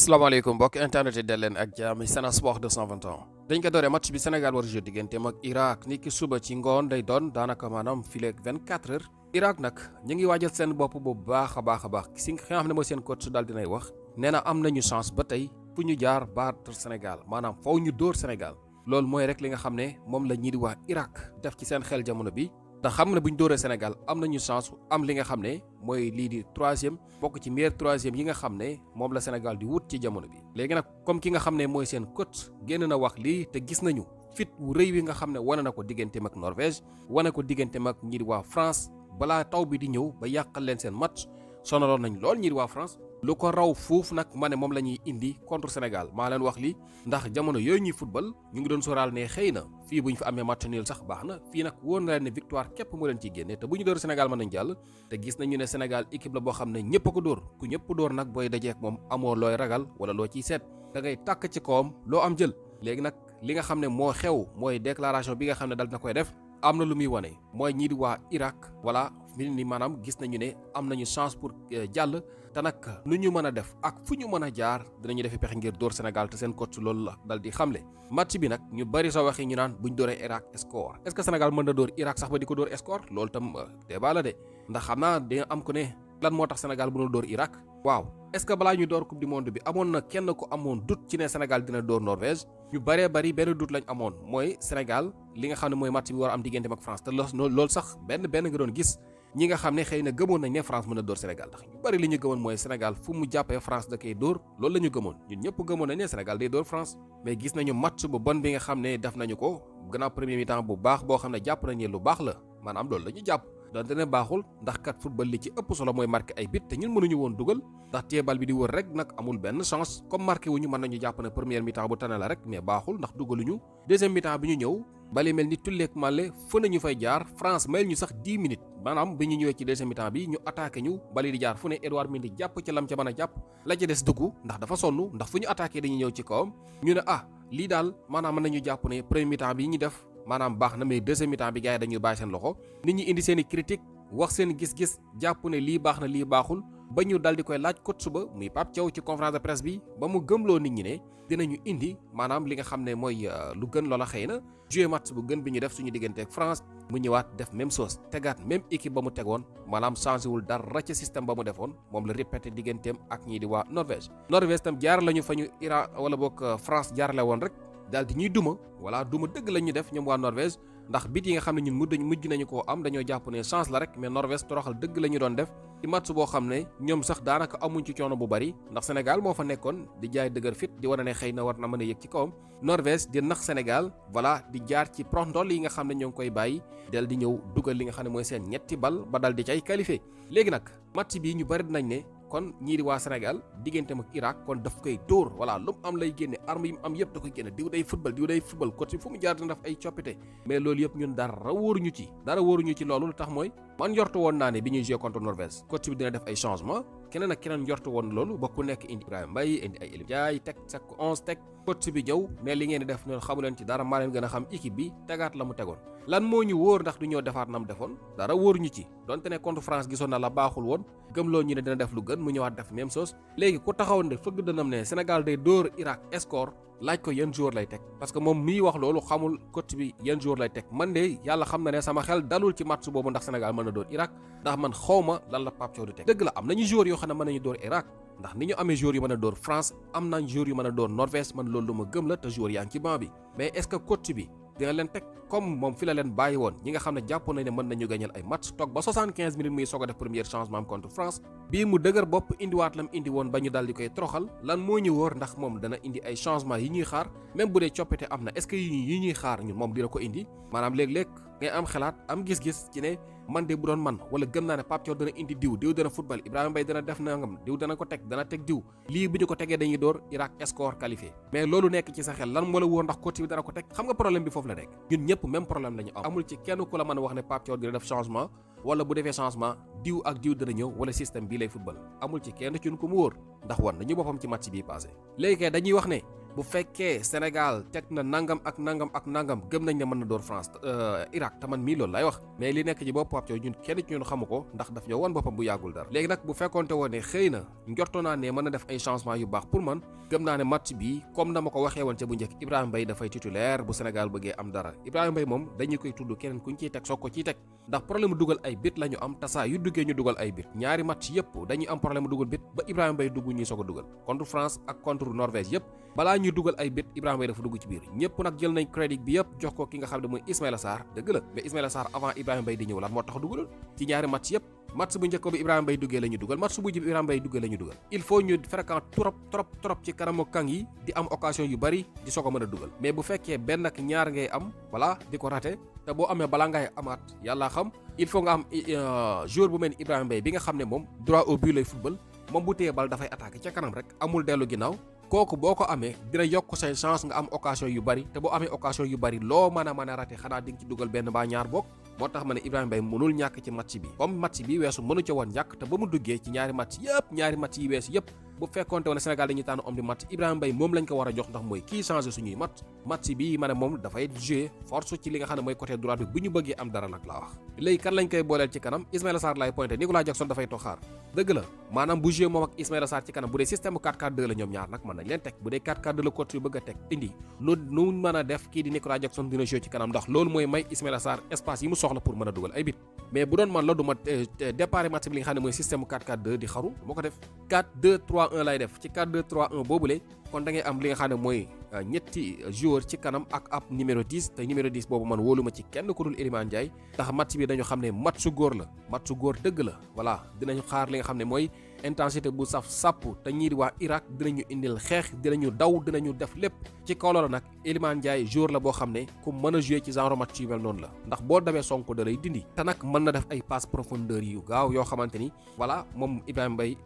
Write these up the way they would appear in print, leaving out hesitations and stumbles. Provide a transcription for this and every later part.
salaamaaleykum mbokk internet yi del leen ak jàmm Sen Sport 221 dañ ko dooree match bi Sénégal war a jouer digganteem ak Irak ni ki suba ci ngoon day doon daanaka maanaam fileeg 24 heures Irak nag ñu ngi waajal seen bopp bu baax a baax si nga xam ne mooy seen coach daal dinay wax nee na am nañu chance ba tey fu ñu jaar battre Sénégal maanaam faw ñu dóor Sénégal loolu mooy rek li nga xam ne moom la ñii di waa Irak def ci seen xel jamono bi ndax xam ne bu ñu dóoree Sénégal am nañu chance am li nga xam ne mooy lii di troisième bokk ci meilleur troisième yi nga xam ne moom la Sénégal di wut ci jamono bi léegi nag comme ki nga xam ne mooy seen coach génn na wax lii te gis nañu fit wu rëy wi nga xam ne wane na ko digganteem ak Norvège wane ko digganteem ak ñi di waa France balaa taw bi di ñëw ba yàqal leen seen match sonaloon nañ lool ñi di waa France lu ko raw fuuf nag ma ne moom la ñuy indi contre Sénégal maa leen wax lii ndax jamono yooyu ñuy football ñu ngi doon sóoraal ne xëy na fii bu ñu fa amee match nul sax baax na fii nag wóor na leen ne victoire képp moo leen ciy génne te bu ñu dóor Sénégal mën nañ jàll te gis nañu ne Sénégal équipe la boo xam ne ñëpp a ko dóor ku ñëpp dóor nag booy dajeek moom amoo looy ragal wala loo ciy seet da ngay tàkk ci kawam loo am jël léegi nag li nga xam ne moo xew mooy déclaration bi nga xam ne dal na koy def am na lu muy wane mooy ñii di waa Irak voilà fi ni maanaam gis nañu ne am nañu chance pour jàll te nag nu ñu mën a def ak fu ñu mën a jaar dinañu defi pexe ngir dóor Sénégal te seen coach loolu la dal di xamle match bi nag ñu bari soo waxee ñu naan buñ dóoree Irak score est-ce que Sénégal mën na dóor Irak sax ba di ko dóor score loolu tam débat la de ndax xam naa dina am ko ne lan moo tax Sénégal mënul dóor Irak waaw est-ce que balaa ñu door coupe du monde bi amoon na kenn ku amoon doute ci ne Sénégal dina dóor Norvège ñu bëree bëri benn doute lañ amoon mooy Sénégal li nga xam ne mooy match bi war a am digganteem ak France te loolu sax benn nga doon gis ñi nga xam ne xëy na gëmoon nañ ne France mën a dóor Sénégal ndax ñu bëri li ñu gëmoon mooy Sénégal fu mu jàppee France da koy dóor loolu la ñu gëmoon ñun ñëpp gëmoon nañ ne Sénégal day dóor France mais gis nañu match bu bon bi nga xam ne def nañu ko gannaaw premier mi-temps bu baax boo xam ne jàpp nañ ne lu baax la maanaam loolu la ñu jàpp donte ne baaxul ndax kat football li ci ëpp solo mooy marqué ay bit te ñun mënuñu woon dugal ndax téebal bi di wër rek nag amul benn chance comme marqué wuñu mën nañu jàpp ne première mi-temps bu tane la rek mais baaxul ndax dugaluñu deuxième mi-temps bi ñu ñëw bali mel ni tulleek màlle fu nañu fay jaar France mayel ñu sax 10 minutes maanaam bi ñu ñëwee ci deuxième mi-temps bi ñu attaqué ñu bali di jaar fu ne Edouard Mendy jàpp ci lam ca mën a jàpp la ca des dugg ndax dafa sonn ndax fu ñu attaqué dañuy ñëw ci kawam ñu ne lii daal maanaam mën nañu jàpp ne premier mi-temps bi ñu def maanaam baax na mais deuxième mi-temps bi gars yi dañuy bàyyi seen loxo nit ñi indi seen i critique wax seen gis-gis jàpp ne lii baax na lii baaxul ba ñu dal di koy laaj coach suba muy Pape Thiaw ci conférence de presse bi ba mu gëmloo nit ñi ne dinañu indi maanaam li nga xam ne mooy lu gën loola xëy na jouer match bu gën bi ñu def suñu diggante ak France mu ñëwaat def même chose tegaat même équipe ba mu tegoon maanaam changé wul dara ca système ba mu defoon moom la répété digganteem ak ñii di waa Norvège tam jaar lañu fa ñu Irak wala boog France jaarale woon rek daal di ñuy duma dëgg la ñu def ñoom waa Norvège ndax bit yi nga xam ne ñun mujj nañu koo am dañoo jàpp ne chance la rek mais Norvège toroxal dëgg la ñu doon def ci match boo xam ne ñoom sax daanaka amuñ ci coono bu bari ndax Sénégal moo fa nekkoon di jaay dëgër fit di wane ne xëy na war na mën a yëg ci kawam Norvège di nax Sénégal di jaar ci prox-ndoll yi nga xam ne ñoo ngi koy bàyyi del di ñëw dugal li nga xam ne mooy seen ñetti bal ba dal di cay qualifié léegi nag match bii ñu bari dinañ ne kon ñii di waa Sénégal digganteem ak Irak kon daf koy dóor voilà lu mu am lay génne arme yi mu am yëpp da koy génne diw day football coach fu mu jaar dina def ay coppite mais loolu yëpp ñun dara wóoruñu ci loolu lu tax mooy man njortu woon naa ne bi ñuy jouer contre Norvège coach bi dina def ay changement keneen ak keneen njortu woon loolu ba ku nekk indi Ibrahima Mbaye indi ay Elim Ndiaye teg sa 11 teg coach bi ñëw mais li ngeen di def noonu xamu leen ci dara maa leen gën a xam équipe bi tegaat la mu tegoon lan moo ñu wóor ndax du ñoo defaat nam defoon dara wóoruñu ci donte ne contre France gisoon na la baaxul woon gëmloo ñu ne dina def lu gën mu ñëwaat def même chose léegi ku taxaw ne fëgg dënam ne Sénégal day dóor Irak score laaj ko yan joueur lay teg parce que moom miy wax loolu xamul coach bi yan joueur lay teg man de yàlla xam na ne sama xel dalul ci match boobu ndax Sénégal mën na dóor Irak ndax man xawma lan la Pape Thiaw di teg dëgg la am nañu joueur yoo xam ne mën nañu dóor Irak ndax ni ñu amee joueur yu mën a dóor France am nañ joueur yu mën a dóor Norvège man loolu lu ma gëm la te joueur yaa ngi ci banc bi mais est-ce que coach bi dina leen teg comme moom fi la leen bàyyi woon ñi nga xam ne jàpp nañ ne mën nañu gañal ay match toog ba 75 minutes muy soog a def premier changement contre France bii mu dëgër bopp indiwaat lam indi woon ba ñu daal di koy troxal lan moo ñu wóor ndax moom dana indi ay changement yi ñuy xaar même bu dee coppite am na est-ce que yi ñuy xaar ñun moom dina ko indi maanaam léeg-léeg ngay am xalaat am gis-gis ci ne man de bu doon man wala gëm naa ne Pape Thiaw dana indi diw dana football Ibrahima Mbaye dana def nangam diw dana ko teg dana teg diw lii bu ñu ko tegee dañuy door Irak score qualifié mais loolu nekk ci sa xel lan moo la wóor ndax coach bi dana ko teg xam nga problème bi foofu la nekk ñun ñëpp même problème la ñu am amul ci kenn ku la mën a wax ne Pape Thiaw dina def changement wala bu defee changement diw ak diw dana ñëw wala système bii lay football amul ci kenn ci ñu ko mu wóor ndax wan nañu boppam ci match bii passé léegi kay dañuy wax ne bu fekkee Sénégal teg na nangam ak nangam gëm nañ ne mën na door France Irak te man mii loolu lay wax mais li nekk ci bopp Pape Thiaw ñun kenn ci ñun xamu ko ndax daf ñoo woon boppam bu yàggul dara léegi nag bu fekkoonte woon ne xëy na njorto naa ne mën na def ay changement yu baax pour man gëm naa ne match bi comme na ma ko waxee woon ca bu njëkk Ibrahima Mbaye dafay titulaire bu Sénégal bëggee am dara Ibrahima Mbaye moom dañu koy tudd keneen kuñ ciy teg soog ko ciy teg ndax problème dugal ay bit la ñu am tasaa yu duggee ñu dugal ay bit ñaari match yëpp dañuy am problème dugal bit ba Ibrahima Mbaye dugg ñuy soog a dugal contre France ak contre Norvège yëpp balaa ñuy dugal ay bit Ibrahima Mbaye dafa dugg ci biir ñëpp nag jël nañ crédit bi yëpp jox ko ki nga xam ne mooy Ismaïla Sarr dëgg la mais Ismaïla Sarr avant Ibrahima Mbaye di ñëw lan moo tax dugalul ci ñaari match yëpp match bu njëkk bi Ibrahima Mbaye duggee la ñu dugal match bu ji bi Ibrahima Mbaye duggee la ñu dugal il faut ñu fréquent trop ci kanamu kang yi di am occasion yu bari di soog a mën a dugal mais bu fekkee benn ak ñaar ngay am voilà di ko raté te boo amee balaa ngay amaat yàlla xam il faut nga am joueur bu mel ni Ibrahima Mbaye bi nga xam ne moom droit au but lay football moom bu téye bal dafay attaqué ca kanam rek amul dellu ginnaaw kooku boo ko amee dina yokk say chance nga am occasion yu bari te boo amee occasion yu bari loo mën a raté xanaa di nga ci dugal benn mbaa ñaar bokk moo tax ma ne Ibrahima Mbaye mënul ñàkk ci match bi comme match bi weesu mënu ca woon ñàkk te ba mu duggee ci ñaari match yi weesu yëpp bu fekkoonte woon Sénégal dañuy tànn homme du match Ibrahima Mbaye moom lañ ko war a jox ndax mooy kii changé suñuy match bi ma ne moom dafay jouer force ci li nga xam ne mooy côté droit bi bu ñu bëggee am dara nag laa wax léegi kan lañ koy booleel ci kanam Ismaïla Sarr lay pointé Nicolas Jackson dafay toog xaar dëgg la maanaam bu jouer moom ak Ismaïla Sarr ci kanam bu dee système 4-4-2 la ñoom ñaar nag mën nañ leen teg bu dee 4-4-2 la coach bi bëgg a teg indi nu mën a def kii di Nicolas Jackson dina jouer ci kanam ndax loolu mooy may Ismaïla Sarr espace yi mu soxla pour mën a dugal ay bit mais bu doon man la du ma départ match bi li nga xam ne mooy système 4-4-2 di xaru moo ko def 4-2-3-1 lay def ci 4-2-3-1 boobule kon da ngay am li nga xam ne mooy ñetti joueur ci kanam ak ab numéro 10 te numéro 10 boobu man wóolu ma ci kenn ku dul Iliman Ndiaye ndax match bi dañu xam ne match su góor la match su góor dëgg la voilà dinañu xaar li nga xam ne mooy intensité bu saf sàpp te ñii di waa Irak dinañu indil xeex dinañu daw dinañu def lépp ci kaw loolu nag Iliman Ndiaye joueur la boo xam ne ku mën a jouer ci genre match yu mel noonu la ndax boo demee Sonko da lay dindi te nag mën na def ay passe profondeur yu gaaw yoo xamante ni voilà moom Ibrahima Mbaye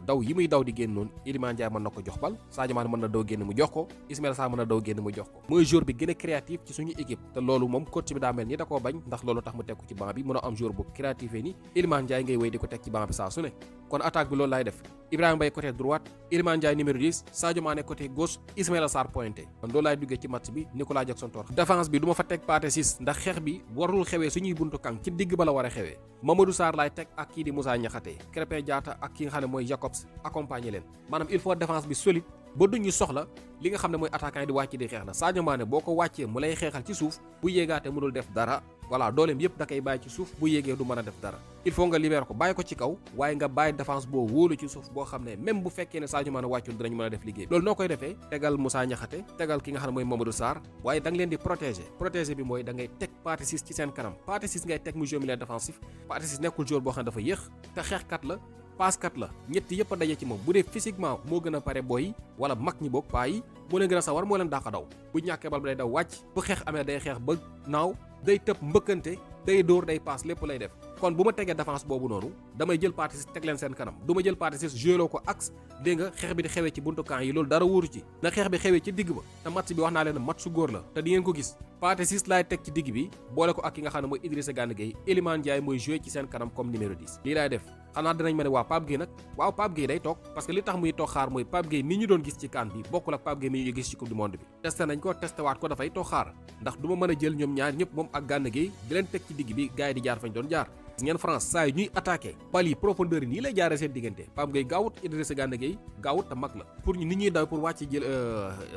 daw yi muy daw di génn noonu Iliman Ndiaye mën na ko jox bal Sadio Mané mën na daw génn mu jox ko Ismaïla Sarr mën na daw génn mu jox ko mooy joueur bi gën a créatif ci suñu équipe te loolu moom coach bi daa mel ni da koo bañ ndax loolu tax mu teg ko ci banc bi mën a am joueur bu créatif ni Iliman Ndiaye ngay wéy di ko teg ci banc bi saa su ne kon attaque bi loolu laay def Ibrahima Mbaye côté droite Iliman Ndiaye numéro 10 Sadio Mané côté gauche Ismaïla Sarr pointé kon loolu laay duggee ci match bi Nicolas Jackson tor défense bi du ma fa teg Pathé Ciss ndax xeex bi warul xewee suñuy buntu kang ci digg ba la war a xewee Mamadou Sarr laay teg ak kii di Moussa Niakhaté Krépin Diatta ak ki nga xam ne mooy Jacobs accompagner leen maanaam il faut défense bi solide ba duñu soxla li nga xam ne mooy attaquant yi di wàcc di xeex la Sadio Mané boo ko wàccee mu lay xeexal ci suuf bu yéegaate mënul def dara voilà dooleem yëpp da koy bàyyi ci suuf bu yéegee du mën a def dara il faut nga libérer ko bàyyi ko ci kaw waaye nga bàyyi défense boo wóolu ci suuf boo xam ne même bu fekkee ne Sadio Mané wàccul dinañ mën a def liggéey loolu noo koy defee tegal Moussa Niakhaté tegal ki nga xam ne mooy Mamadou Sarr waaye da nga leen di protéger bi mooy da ngay teg Pathé Ciss ci seen kanam Pathé Ciss ngay teg mu joueur milieu défensif Pathé Ciss nekkul joueur boo xam ne dafa yéex te xeexkat la paaskat la ñett yëpp a daje ci moom bu dee physiquement moo gën a pare booy wala mag ñi boog paa yi moo leen gën a sawar moo leen dàq daw bu ñàkkee bal bi day daw wàcc bu xeex amee day xeex ba naaw day tëb mbëkkante day dóor day paas lépp lay def kon bu ma tegee défense boobu noonu damay jël Pathé Ciss teg leen seen kanam du ma jël Pathé Ciss joué ko axe dégg nga xeex bi di xewee ci buntu camp yi loolu dara wóoru ci na xeex bi xewee ci digg ba te match bi wax naa leen match su góor la te di ngeen ko gis Pathé Ciss laay teg ci digg bi boole ko ak ki nga xam ne mooy Idrissa Gana Gueye Iliman Ndiaye mooy joué ci seen kanam comme numéro 10 lii laay def xanaa dinañ ma ne waa Pape Gueye nag waaw Pape Gueye day toog parce que li tax muy toog xaar mooy Pape Gueye mi ñu doon gis ci CAN bi bokkul ak Pape Gueye mi ñu gis ci coupe du monde bi testé nañ ko testé waat ko dafay toog xaar ndax du ma mën a jël ñoom ñaar ñëpp moom ak Gana Gueye di leen teg ci digg bi gars yi di jaar fañ doon jaar gis ngeen France saa yi ñuy attaqué bal yi profondeur yi nii lay jaaree seen diggante Pape Gueye gaawut Idrissa Gana Gueye gaawut te mag la pour ñu nit ñuy daw pour wàcc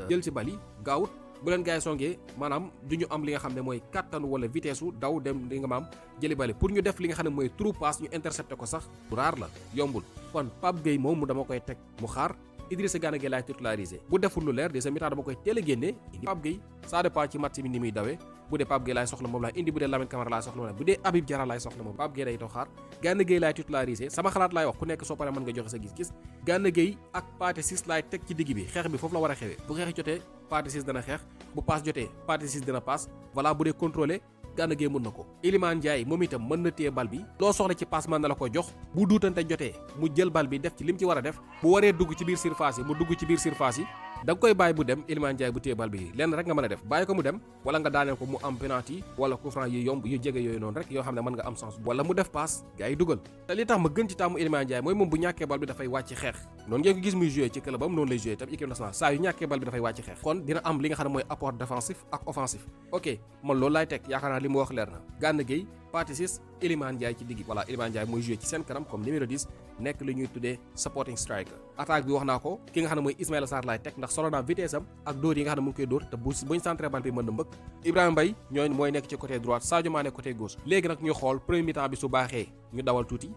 jël ci bal yi gaawut bu leen gars yi songee maanaam du ñu am li nga xam ne mooy kattanu wala vitesse u daw dem li nga maam jëli bale pour ñu def li nga xam ne mooy trou passe ñu intercepté ko sax bu raar la yombul kon Pape Gueye moom mu dama koy teg mu xaar Idrissa Gana Gueye laay titularisé bu deful lu leer deuxième mi-temps dama koy teel a génne indi Pape Gueye ça dépend ci match bi ni muy dawee bu dee Pape Gueye laay soxla moom laay indi bu dee Lamine Camara laay soxla moom bu dee Habib Diarra laay soxla moom Pape Gueye day toog xaar Gana Gueye laay titularisé sama xalaat laay wax ku nekk soo paree mën nga joxe sa gis-gis Gana Gueye ak Pathé Ciss laay teg ci digg bi xeex bi foofu la war a xewee bu xeex jotee Pathé Ciss dana xeex bu passe jotee Pathé Ciss dina passe voilà bu dee contrôlé Gana Gueye mën na ko Iliman Ndiaye moom itam mën na téye bal bi loo soxla ci passe mën na la ko jox bu duutante jotee mu jël bal bi def ci lim ci war a def bu waree dugg ci biir surface yi mu dugg ci biir surface yi da nga koy bàyyi bu dem Iliman Ndiaye bu téye bal bi lenn rek nga mën a def bàyyi ko mu dem wala nga daaneel ko mu am penalty wala coup franc yu yomb yu jege yooyu noonu rek yoo xam ne mën nga am chance wala mu def passe gars yi dugal te li tax ma gën ci taamu Iliman Ndiaye mooy moom bu ñàkkee bal bi dafay wàcc xeex noonu ngeen ko gis muy joué ci clubam noonu lay joué tam équipe nationale saa yu ñàkkee bal bi dafay wàcc xeex kon dina am li nga xam ne mooy apport défensif ak offensif ok man loolu laay teg yaakaar naa li mu wax leer na Gana Gueye Pathé Ciss Iliman Ndiaye ci digg voilà Iliman Ndiaye mooy joué ci seen kanam comme numéro 10 nekk li ñuy tuddee supporting striker attaque bi wax naa ko ki nga xam ne mooy Ismaïla Sarr laay teg ndax solo naa vitesse am ak dóor yi nga xam ne mu ngi koy dóor te buñ centré bal bi mën na mbëkk Ibrahima Mbaye ñooñu mooy nekk ci côté droite Sadio Mané côté gauche léegi nag ñu xool premier mi-temps bi su baaxee ñu dawal tuuti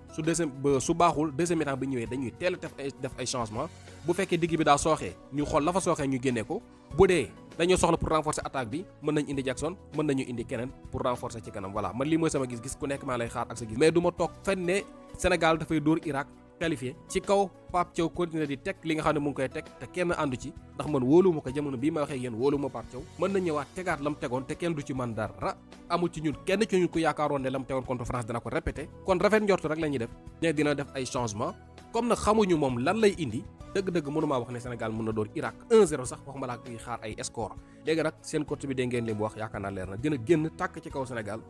su baaxul deuxième mi-temps bi ñëwee dañuy teel a def ay changement bu fekkee digg bi daa sooxee ñu xool la fa sooxee ñu génnee ko bu dee dañoo soxla pour renforcer attaque bi mën nañ indi Jackson mën nañu indi keneen pour renforcer ci kanam voilà man lii mooy sama gis-gis ku nekk maa lay xaar ak sa gis mais du ma toog fenn ne Sénégal dafay dóor Irak qualifié ci kaw Pape Thiaw continuer di teg li nga xam ne mu ngi koy teg te kenn àndu ci ndax man wóoluwuma ko jamono bii ma waxee yéen wóoluwuma Pape Thiaw mën na ñëwaat tegaat lam tegoon te kenn du ci man dara amul ci ñun kenn ci ñun ku yaakaaroon ne lam tegoon contre France dina ko répété kon rafet njort rek la ñuy def ne dina def ay changement comme nag xamuñu moom lan lay indi dëgg-dëgg mënumaa wax ne Sénégal mën na door Irak 1-0 sax waxuma laa koy xaar ay score léegi nag seen coach bi dégg ngeen li mu wax yaakaar naa leer na dina génn tàkk ci kaw Sénégal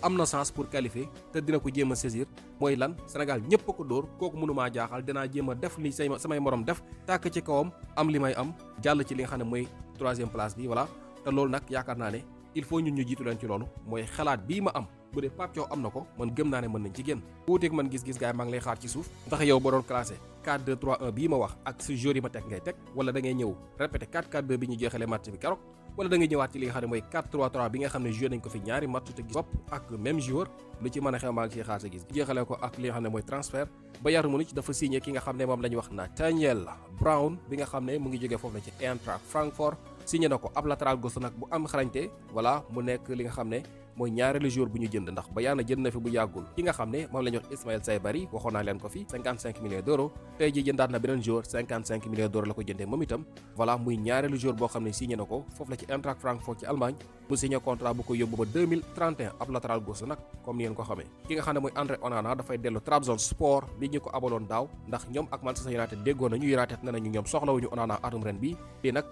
am na chance pour qualifier te dina ko jéem a saisir mooy lan Sénégal ñëpp a ko dóor kooku mënumaa jaaxal dinaa jéem a def li samay morom def tàkk ci kawam am li may am jàll ci li nga xam ne mooy 3e place bi voilà te loolu nag yaakaar naa ne il faut ñun ñu jiitu leen ci loolu mooy xalaat bii ma am bu dee Pape Thiaw am na ko man gëm naa ne mën nañ ci génn wuuteeg man gis-gis gaay maa ngi lay xaar ci suuf ndax yow ba doon classé 4-2-3-1 bii ma wax ak si joueurs yi ma teg ngay teg wala da ngay ñëw répété 4-4-2 bi ñu jeexalee match bi keroog wala da ngay ñëwaat ci li nga xam ne mooy 4-3-3 bi nga xam ne joué nañ ko fi ñaari match te gis bopp ak même joueur lu ci mën a xew maa ngi ciy xaar sa gis jeexalee ko ak li nga xam ne mooy transfert Bayern Munich dafa signé ki nga xam ne moom la ñuy wax Nathaniel Brown bi nga xam ne mu ngi jógee foofu la ci Eintracht Francfort signé na ko ab latéral gauche nag bu am xarañte voilà mu nekk li nga xam ne mooy ñaareelu joueur bu ñu jënd ndax Bayern jënd na fi bu yàggul ki nga xam ne moom la ñu wax Ismaïla Saybari waxoon naa leen ko fi 55 millions d'euros tey ji jëndaat na beneen joueur 55 millions d'euros la ko jëndee moom itam voilà muy ñaareelu joueur boo xam ne signé na ko foofu la ci Eintracht Francfort ci Allemagne mu signé contrat bu ko yóbbu ba 2031 ab latéral gauche nag comme ni ngeen ko xamee ki nga xam ne mooy André Onana dafay dellu Trabzonspor bi ñu ko abaloon daaw ndax ñoom ak Manchester United déggoon nañu United ne nañu ñoom soxlawuñu Onana atum ren bi te nag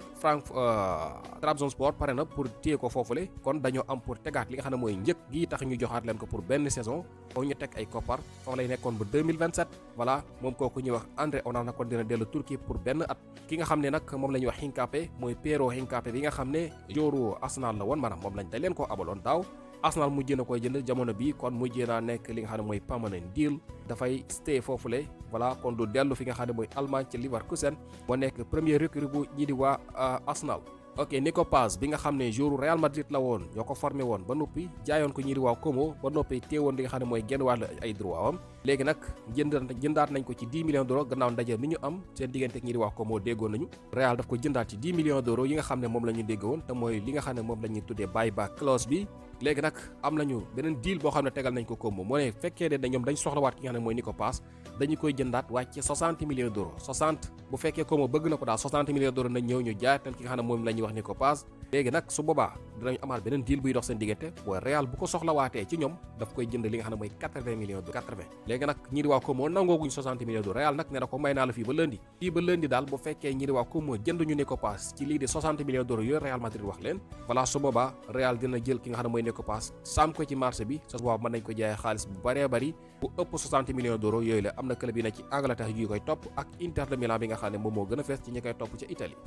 Trabzonspor pare na pour téye ko foofule kon dañoo am pour tegaat li nga xam ne mooy njëkk gi tax ñu joxaat leen ko pour benn saison foofu ñu teg ay koppar foofu lay nekkoon ba 2027 voilà moom kooku ñuy wax André Onana kon dina dellu Turquie pour benn at ki nga xam ne nag moom la ñuy wax Hincapé mooy Pero Hincapé bi nga xam ne joueur Arsenal la woon maanaam moom lañ dañ leen koo abaloon daaw Arsenal mujjee na koy jënd jamono bi kon mujjee naa nekk li nga xam ne mooy permanent deal dafay stay foofule voilà kon du dellu fi nga xam ne mooy Allemagne ci Leverkusen moo nekk premier recrue bu ñii di waa Arsenal ok Nico Paz bi nga xam ne joueur Real Madrid la woon ñoo ko formé woon ba noppi jaayoon ko ñii di waa Como ba noppi teewoon li nga xam ne mooy genn wàll ay droit am léegi nag jëndaat nañ ko ci 10 millions d'euros gannaaw ndaje mi ñu am seen diggante ak ñii di waa Como déggoon nañu Real daf ko jëndaat ci 10 millions d'euros yi nga xam ne moom la ñu déggoon te mooy li nga xam ne moom la ñuy tuddee buyback clause bi léegi nag am nañu beneen deal boo xam ne tegal nañ ko Como moo ne fekkee ne ñoom dañ soxlawaat ki nga xam ne mooy Nico Paz dañu koy jëndaat wàcce 60 millions d'euros 60 bu fekkee Como bëgg na ko daal 60 millions d'euros nañ ñëw ñu jaayatal ki nga xam ne moom la ñuy wax Nico Paz léegi nag su boobaa dinañu amaat beneen deal buy dox seen diggante booy Real bu ko soxlawaatee ci ñoom daf koy jënd li nga xam ne mooy 80 millions d'euros 80 léegi nag ñii di waa Como nangooguñ 60 millions d'euros Real nag ne na ko may naa la fii ba lundi daal bu fekkee ñii di waa Como jënduñu Nico Paz ci lii di 60 millions d'euros yooyu Real Madrid wax leen voilà su boobaa Real dina jël ki nga xam ne mooy Nico Paz saam ko ci marché bi su boobaa mën nañ ko jaayee xaalis bu bëree bëri bu ëpp 60 millions d'euros yooyu la am na club yi ne ci Angleterre yu koy topp ak Inter de Milan bi nga xam ne moom moo gën a fees ci ñi koy topp ca Italie